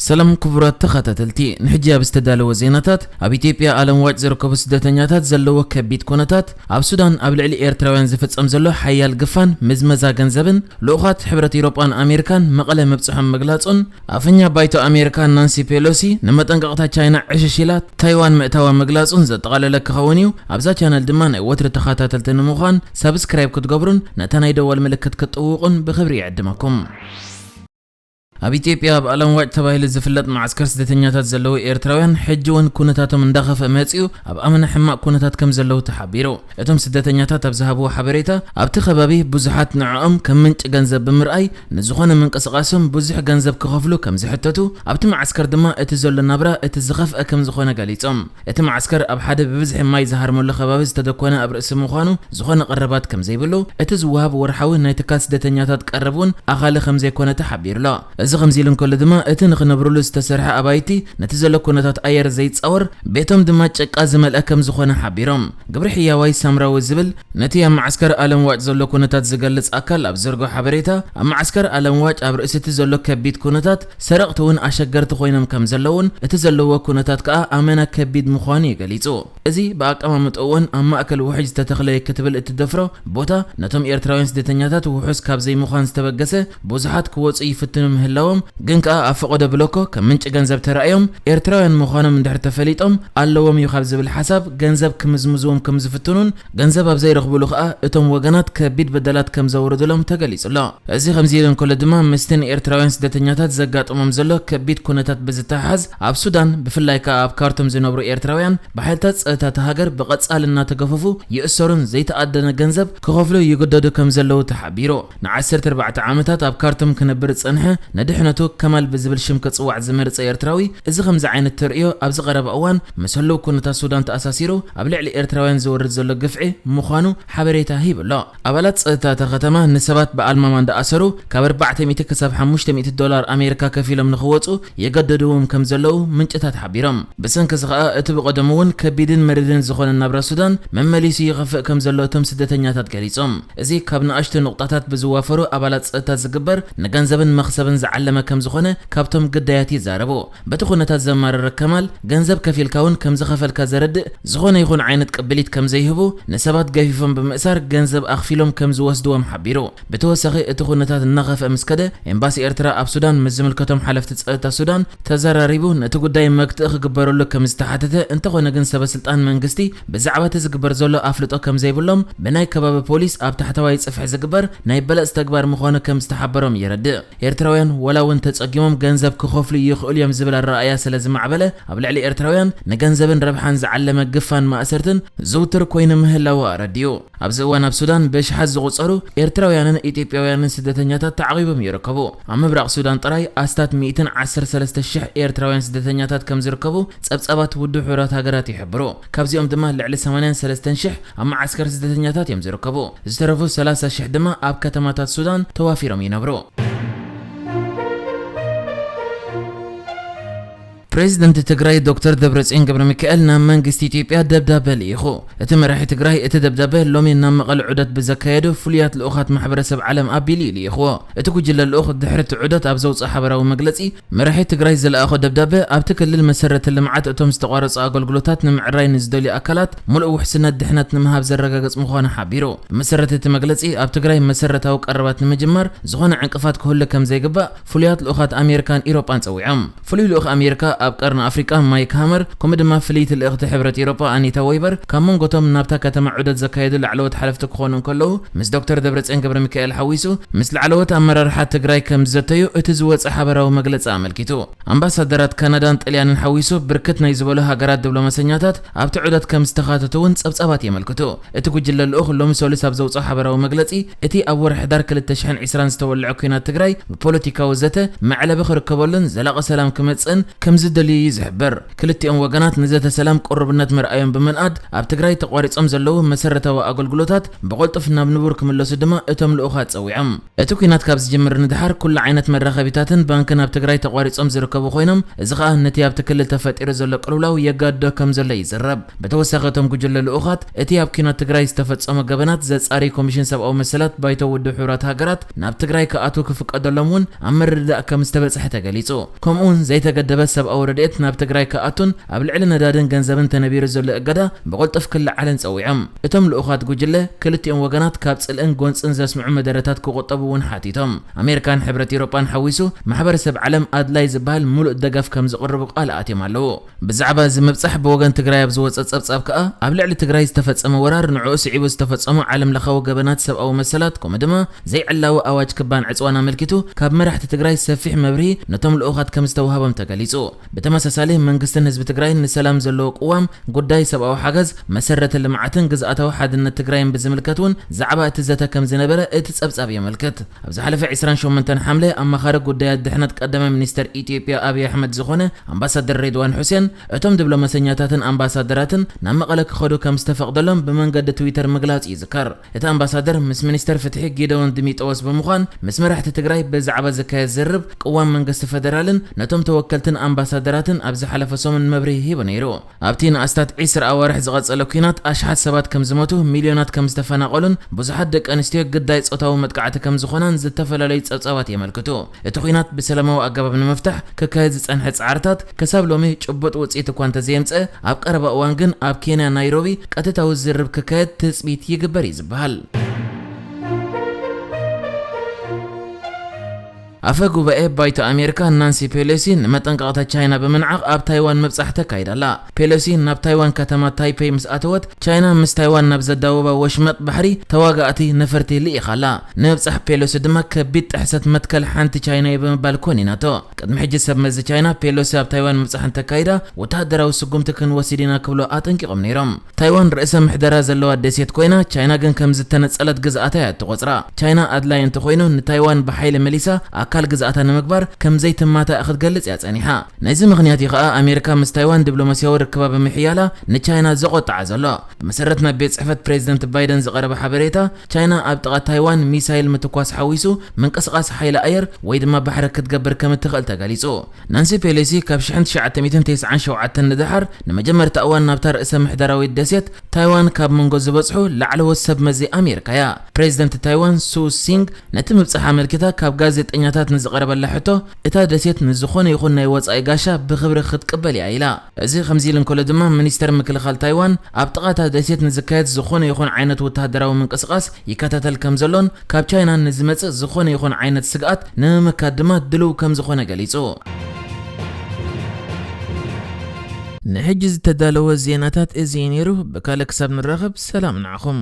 ሰላም ክቡራት ተኸታተልቲ፣ ንሕጂ ኣብ ዝተዳለወ ዜናታት፣ ኣብ ኢትዮጵያ ዓለም ዋጭ ዝርከቡ ስደተኛታት ዘለዎ ከቢድ ኩነታት፣ ኣብ ሱዳን ኣብ ልዕሊ ኤርትራውያን ዝፍጸም ዘሎ ሓያል ግፋን ምዝመዛ ገንዘብን፣ ልኡኻት ሕብረት ኤውሮጳን ኣሜሪካን መቐለ ምብጽሖም ምግላጹን፣ ኣፈኛ ባይቶ ኣሜሪካ ናንሲ ፔሎሲ ንመጠንቀቕታ ቻይና ዕሽሽ ኢላ ታይዋን ምእታዋ ምግላጹን ዘጠቓለለ ክኸውን እዩ። ኣብዛ ቻነል ድማ ናይ ወትሪ ተኸታተልቲ ንምዃን ሳብስክራይብ ክትገብሩን ነታ ናይ ደወል ምልክት ክትጥውቑን ብኽብሪ ይዕድመኩም። ኣብ ኢትዮጵያ ኣብ ዓለም ዋጭ ተባሂሉ ዝፍለጥ መዓስከር ስደተኛታት ዘለዉ ኤርትራውያን፣ ሕጂ እውን ኩነታቶም እንዳኸፍአ መጺኡ፣ ኣብ ኣመና ሕማቕ ኩነታት ከም ዘለዉ ተሓቢሩ። እቶም ስደተኛታት ኣብ ዝሃብዎ ሓበሬታ፣ ኣብቲ ከባቢ ብዙሓት ንዕኦም ከም ምንጪ ገንዘብ ብምርኣይ፣ ንዝኾነ ምንቅስቓሶም ብዙሕ ገንዘብ ክኸፍሉ ከም ዝሕተቱ፣ ኣብቲ መዓስከር ድማ እቲ ዘሎ ናብራ እቲ ዝኸፍአ ከም ዝኾነ ገሊጾም። እቲ መዓስከር ኣብ ሓደ ብብዝሒ ማይ ዝሃርመሉ ከባቢ ዝተደኮነ ኣብ ርእሲ ምዃኑ፣ ዝኾነ ቀረባት ከም ዘይብሉ፣ እቲ ዝወሃብ ወርሓዊ ናይ ትካል ስደተኛታት ቀረብ እውን ኣኻሊ ከም ዘይኮነ ተሓቢሩ ኣሎ። እዚ ከምዚ ኢሉ እንከሎ ድማ፣ እቲ ንኽነብርሉ ዝተሰርሐ ኣባይቲ ነቲ ዘሎ ኩነታት ኣየር ዘይጻወር፣ ቤቶም ድማ ጭቃ ዝመልአ ከም ዝኾነ ሓቢሮም። ግብሪ ሕያዋይ ሳምራዊ ዝብል ነቲ ኣብ መዓስከር ዓለም ዋጭ ዘሎ ኩነታት ዝገልጽ ኣካል ኣብ ዘርግሖ ሓበሬታ፣ ኣብ መዓስከር ዓለም ዋጭ ኣብ ርእሲ እቲ ዘሎ ከቢድ ኩነታት፣ ሰረቕቲ እውን ኣሸገርቲ ኮይኖም ከም ዘለውን፣ እቲ ዘለዎ ኩነታት ከኣ ኣመና ከቢድ ምዃኑ እዩ ገሊጹ። እዚ ብኣቀማምጥኡ እውን ኣብ ማእከል ውሕጅ ዝተተኽለ እዩ ክትብል እትደፍሮ ቦታ፣ ነቶም ኤርትራውያን ስደተኛታት ውሑስ ካብ ዘይምዃን ዝተበገሰ፣ ብዙሓት ክወጹ ይፍትኑ ምህላዎም፣ ግን ከኣ ኣብ ፈቐዶ ብሎኮ ከም ምንጪ ገንዘብ ተራእዮም፣ ኤርትራውያን ምዃኖም እንድሕር ተፈሊጦም፣ ኣለዎም እዩ ካብ ዝብል ሓሳብ ገንዘብ ክምዝምዝዎም ከም ዝፍትኑን፣ ገንዘብ ኣብ ዘይረኽብሉ ከኣ እቶም ወገናት ከቢድ በደላት ከም ዘውርድሎም ተገሊጹ ኣሎ። እዚ ከምዚ ኢሉ እንከሎ ድማ፣ ምስቲ ንኤርትራውያን ስደተኛታት ዘጋጥሞም ዘሎ ከቢድ ኩነታት ብዝተሓሓዝ፣ ኣብ ሱዳን፣ ብፍላይ ከኣ ኣብ ካርቱም ዝነብሩ ኤርትራውያን፣ ብሓይልታት ጸጥታ እታ ሃገር ብቐጻሊ እናተገፈፉ ይእሰሩን ዘይተኣደነ ገንዘብ ክኸፍሉ ይግደዱ ከም ዘለዉ ተሓቢሩ። ንዓሰርተ ኣርባዕተ ዓመታት ኣብ ካርቱም ክነብር ዝጸንሐ፣ ንድሕነቱ ከማል ብዝብል ሽም ክጽዋዕ ዝመርጸ ኤርትራዊ፣ እዚ ከምዚ ዓይነት ተርእዮ ኣብዚ ቀረባ እዋን ምስ ህሉው ኩነታት ሱዳን ተኣሳሲሩ ኣብ ልዕሊ ኤርትራውያን ዝወርድ ዘሎ ግፍዒ ምዃኑ ሓበሬታ ሂቡ ኣሎ። ኣባላት ጸጥታ እታ ከተማ ንሰባት ብኣልማማ እንዳኣሰሩ ካብ ኣርባዕተ ሚእቲ ክሳብ ሓሙሽተ ሚእቲ ዶላር ኣሜሪካ ከፊሎም ንኽወጹ የገደድዎም ከም ዘለዉ ምንጭታት ሓቢሮም። ብሰንኪ እዚ ኸኣ እቲ ብቐደሙ እውን ከቢድን መሪርን ዝኾነ ናብራ ሱዳን መመሊሱ ይኸፍእ ከም ዘሎ እቶም ስደተኛታት ገሊጾም። እዚ ካብ ንኣሽቱ ንቑጣታት ብዝዋፈሩ ኣባላት ጸጥታ ዝግበር ንገንዘብን መኽሰብን ዝዓለመ ከም ዝኾነ ካብቶም ግዳያት ይዛረቡ። በቲ ኩነታት ዘማረረ ከማል፣ ገንዘብ ከፊልካ እውን ከም ዝኸፈልካ ዘረድእ ዝኾነ ይኹን ዓይነት ቅብሊት ከም ዘይህቡ፣ ንሰባት ገፊፎም ብምእሳር ገንዘብ ኣኽፊሎም ከም ዝወስድዎም ሓቢሩ። ብተወሳኺ፣ እቲ ኩነታት እናኸፍአ ምስ ከደ፣ ኤምባሲ ኤርትራ ኣብ ሱዳን ምስ ዝምልከቶም ሓለፍቲ ጸጥታ ሱዳን ተዘራሪቡ፣ ነቲ ጉዳይ መግትኢ ክግበረሉ ከም ዝተሓተተ፣ እንተኾነ ግን ሰበ ስልጣን መንግስቲ ብዛዕባ እቲ ዝግበር ዘሎ ኣፍልጦ ከም ዘይብሎም፣ ብናይ ከባቢ ፖሊስ ኣብ ታሕተዋይ ጽፍሒ ዝግበር ናይ በለጽ ተግባር ምዃኑ ከም ዝተሓበሮም የረድእ። ኤርትራውያን ዋላ እውን ተጸጊሞም ገንዘብ ክኸፍሉ ይኽእሉ እዮም ዝብል ኣረኣእያ ስለ ዝማዕበለ፣ ኣብ ልዕሊ ኤርትራውያን ንገንዘብን ረብሓን ዝዓለመ ግፋን ማእሰርትን ዝውትር ኮይኑ ምህላዉ ኣረዲኡ። ኣብዚ እዋን ኣብ ሱዳን ብኣሽሓት ዝቑጸሩ ኤርትራውያንን ኢትዮጵያውያንን ስደተኛታት ተዓቒቦም ይርከቡ። ኣብ ምብራቕ ሱዳን ጥራይ ኣስታት ሚእትን ዓሰርተ ሰለስተ ሽሕ ኤርትራውያን ስደተኛታት ከም ዝርከቡ ጸብጻባት ውድብ ሕቡራት ሃገራት ይሕብሩ። ካብዚኦም ድማ ልዕሊ ሰማንያን ሰለስተን ሽሕ ኣብ መዓስከር ስደተኛታት እዮም ዝርከቡ። ዝተረፉ ሰላሳ ሽሕ ድማ ኣብ ከተማታት ሱዳን ተዋፊሮም ይነብሩ። ፕሬዚደንት ትግራይ ዶክተር ደብረጽዮን ገብረ ሚካኤል ናብ መንግስቲ ኢትዮጵያ ደብዳበ ልኢኹ። እቲ መራሒ ትግራይ እቲ ደብዳበ ሎሚ ናብ መቐለ ዑደት ብዘካየዱ ፍሉያት ልኡኻት ማሕበረሰብ ዓለም ኣቢሉ እዩ ልኢኽዎ። እቲ ጉጅለ ልኡኽ ድሕሪ እቲ ዑደት ኣብ ዘውፅኦ ሓበራዊ መግለፂ፣ መራሒ ትግራይ ዝለኣኾ ደብዳበ ኣብቲ ክልል መሰረተ ልምዓት እቶም ዝተቋረፁ ኣገልግሎታት ንምዕራይ ንዝደልዩ ኣካላት ሙሉእ ውሕስነት ድሕነት ንምሃብ ዘረጋግፅ ምዃኑ ሓቢሩ። ብመሰረት እቲ መግለፂ፣ ኣብ ትግራይ መሰረታዊ ቀረባት ንምጅማር ዝኾነ ዕንቅፋት ክህሉ ከም ዘይግባእ ፍሉያት ልኡኻት ኣሜሪካን ኢሮጳን ጸዊዖም። ፍሉይ ልኡኽ ኣሜሪካ ኣብ ቀርኒ ኣፍሪቃ ማይክ ሃመር፣ ከምኡ ድማ ፍልይቲ ልእኽቲ ሕብረት ኢሮጳ ኣኒታ ወይበር ካብ መንጎቶም ናብታ ከተማ ዑደት ዘካየዱ ላዕለዎት ሓለፍቲ ክኾኑ እንከለዉ፣ ምስ ዶክተር ደብረጽዮን ገብረ ሚካኤል ሓዊሱ ምስ ላዕለዎት ኣመራርሓ ትግራይ ከም ዝዘተዩ እቲ ዝወጸ ሓበራዊ መግለጺ ኣመልኪቱ። ኣምባሳደራት ካናዳን ጥልያንን ሓዊሱ ብርክት ናይ ዝበሉ ሃገራት ዲፕሎማሰኛታት ኣብቲ ዑደት ከም ዝተኻተቱ እውን ጸብጻባት የመልክቱ። እቲ ጉጅለ ልኡኽ ሎሚ ሰሉስ ኣብ ዘውፅኦ ሓበራዊ መግለፂ፣ እቲ ኣብ ወርሒ ሕዳር ክልተ ሽሕን ዕስራን ዝተወልዐ ኲናት ትግራይ ብፖለቲካዊ ዘተ መዕለቢ ክርከበሉን ዘላቒ ሰላም ክመፅእን ከምዚ ደልዩ እዩ ዝሕበር። ክልቲኦም ወገናት ንዘተ ሰላም ቅሩብነት ምርኣዮም ብምንኣድ፣ ኣብ ትግራይ ተቋሪጾም ዘለዉ መሰረታዊ ኣገልግሎታት ብቕልጡፍ ናብ ንቡር ክምለሱ ድማ እቶም ልኡኻት ጸዊዖም። እቲ ኲናት ካብ ዝጅምር ንድሓር ኩሉ ዓይነት መራኸቢታትን ባንክን ኣብ ትግራይ ተቋሪጾም ዝርከቡ ኮይኖም፣ እዚ ኸኣ ነቲ ኣብቲ ክልል ተፈጢሩ ዘሎ ቅልውላው የጋድዶ ከም ዘሎ ይዝረብ። ብተወሳኺ እቶም ጉጅለ ልኡኻት እቲ ኣብ ኲናት ትግራይ ዝተፈጸመ ገበናት ዘጻሪ ኮሚሽን ሰብኣዊ መሰላት ባይቶ ውድብ ሕቡራት ሃገራት ናብ ትግራይ ክኣትዉ ክፍቀደሎም እውን ኣብ ምርድዳእ ከም ዝተበጽሐ ተገሊጹ። ከምኡ እውን ዘይተገደበ ሰብኣዊ ረድኤት ናብ ትግራይ ክኣቱን ኣብ ልዕሊ ነዳድን ገንዘብን ተነቢሩ ዘሎ እገዳ ብቕልጡፍ ክለዓልን ጸዊዖም። እቶም ልኡኻት ጉጅለ ክልቲኦም ወገናት ካብ ጽልእን ጎንጽን ዘስምዑ መደረታት ክቑጠቡ እውን ሓቲቶም። ኣሜሪካን ሕብረት ኤውሮጳን ሓዊሱ ማሕበረሰብ ዓለም ኣድላይ ዝበሃል ሙሉእ ደገፍ ከም ዝቕርቡ ቃል ኣትዮም ኣለዉ። ብዛዕባ እዚ ምብጻሕ ብወገን ትግራይ ኣብ ዝወጸ ጸብጻብ ከኣ፣ ኣብ ልዕሊ ትግራይ ዝተፈጸመ ወራር፣ ንዕኡ ስዒቡ ዝተፈጸሙ ዓለም ለኻዊ ገበናት ሰብኣዊ መሰላት፣ ከምኡ ድማ ዘይዕላዊ ኣዋጅ ክባን ዕጽዋን ኣመልኪቱ ካብ መራሕቲ ትግራይ ሰፊሕ መብርሂ ነቶም ልኡኻት ከም ዝተዋህቦም ተገሊጹ። ብተመሳሳሊ መንግስትን ህዝቢ ትግራይን ንሰላም ዘለዎ ቅዋም፣ ጉዳይ ሰብኣዊ ሓገዝ፣ መሰረተ ልምዓትን ግዝኣታዊ ሓድነት ትግራይን ብዝምልከት እውን ዛዕባ እቲ ዘተ ከም ዝነበረ እቲ ጸብጻብ የመልክት። ኣብ ዝሓለፈ ዕስራን ሸሞንተን ሓምለ ኣማኻሪ ጉዳያት ድሕነት ቀዳማይ ሚኒስተር ኢትዮጵያ ኣብይ ኣሕመድ ዝኾነ ኣምባሳደር ሬድዋን ሑሴን፣ እቶም ዲፕሎማሰኛታትን ኣምባሳደራትን ናብ መቐለ ክኸዱ ከም ዝተፈቕደሎም ብመንገዲ ትዊተር ምግላጹ ይዝከር። እቲ ኣምባሳደር ምስ ሚኒስተር ፍትሒ ጊደዎን ዲሚጠዎስ ብምዃን ምስ መራሕቲ ትግራይ ብዛዕባ ዝካየድ ዝርርብ ቅዋም መንግስቲ ፈደራልን ነቶም ተወከልትን ኣምባሳደራትን ኣብ ዝሓለፈ ሰሙን መብርሂ ሂቡ ነይሩ። ኣብቲ ንኣስታት ዕስራ ኣዋርሕ ዝቐጸለ ኲናት ኣሽሓት ሰባት ከም ዝሞቱ፣ ሚልዮናት ከም ዝተፈናቐሉን ብዙሓት ደቂ ኣንስትዮ ግዳይ ጾታዊ መጥቃዕቲ ከም ዝኾናን ዝተፈላለዩ ጸብጻባት የመልክቱ። እቲ ኲናት ብሰላማዊ ኣገባብ ንምፍታሕ ክካየድ ዝጸንሐ ጻዕርታት ክሳብ ሎሚ ጭቡጥ ውጽኢት እኳ እንተዘየምጸ፣ ኣብ ቀረባ እዋን ግን ኣብ ኬንያ ናይሮቢ ቀጥታዊ ዝርርብ ክካየድ ትጽቢት ይግበር እዩ ዝበሃል። ኣፈ ጉባኤ ባይቶ ኣሜሪካ ናንሲ ፔሎሲ ንመጠንቀቕታ ቻይና ብምንዓቕ ኣብ ታይዋን ምብጻሕ ተካይዳ ኣላ። ፔሎሲ ናብ ታይዋን ከተማ ታይፔይ ምስ ኣተወት፣ ቻይና ምስ ታይዋን ናብ ዘዳወባ ወሽመጥ ባሕሪ ተዋጋእቲ ነፈርቲ ልኢኻ ኣላ። ንምብጻሕ ፔሎሲ ድማ ከቢድ ጥሕሰት መትከል ሓንቲ ቻይና እዩ ብምባል ኮኒናቶ። ቅድሚ ሕጂ ሰብ መዚ ቻይና ፔሎሲ ኣብ ታይዋን ምብጻሕ እንተካይዳ ወተሃደራዊ ስጉምቲ ክንወስድ ኢና ክብሉ ኣጠንቂቖም ነይሮም። ታይዋን ርእሰ ምሕደራ ዘለዋ ደሴት ኮይና፣ ቻይና ግን ከም ዝተነጸለት ግዝኣታ እያ እትቖጽራ። ቻይና ኣድላይ እንተኾይኑ ንታይዋን ብሓይሊ መሊሳ ኣካል ግዝኣታ ንምግባር ከም ዘይትማታእ ክትገልጽ እያ ጸኒሓ። ነዚ ምኽንያት እዩ ከኣ ኣሜሪካ ምስ ታይዋን ዲፕሎማስያዊ ርክባ ብምሕያላ ንቻይና ዘቖጥዓ ዘሎ። ብመሰረት ናብ ቤት ጽሕፈት ፕሬዚደንት ባይደን ዝቐረበ ሓበሬታ፣ ቻይና ኣብ ጥቓ ታይዋን ሚሳይል ምትኳስ ሓዊሱ ምንቅስቓስ ሓይሊ ኣየር ወይ ድማ ባሕሪ ክትገብር ከም እትኽእል ተገሊጹ። ናንሲ ፔሎሲ ካብ ሽሕን ትሽዓተ ሚእትን ተስዓን ሸውዓተን ንደሓር ንመጀመርታ እዋን ናብታ ርእሰ ምሕደራዊት ደሴት ታይዋን ካብ መንጎ ዝበጽሑ ላዕለዎት ሰብ መዚ ኣሜሪካ እያ። ፕሬዚደንት ታይዋን ሱ ሲንግ ነቲ ምብጻሕ ኣመልኪታ ካብ ጋዜጠኛታት ንዝቐረበላ ሕቶ፣ እታ ደሴት ንዝኾነ ይኹን ናይ ወጻኢ ጋሻ ብኽብሪ ክትቅበል እያ ኢላ። እዚ ከምዚ ኢሉ እንከሎ ድማ፣ ሚኒስተር ምክልኻል ታይዋን ኣብ ጥቓ እታ ደሴት ንዝካየድ ዝኾነ ይኹን ዓይነት ወተሃደራዊ ምንቅስቓስ ይከታተል ከም ዘሎን ካብ ቻይና ንዝመጽእ ዝኾነ ይኹን ዓይነት ስግኣት ንምምካት ድማ ድሉው ከም ዝኾነ ገሊጹ። ንሕጂ ዝተዳለወ ዜናታት እዚ እዩ ነይሩ። ብካልእ ክሳብ ንራኸብ ሰላም ንዓኹም።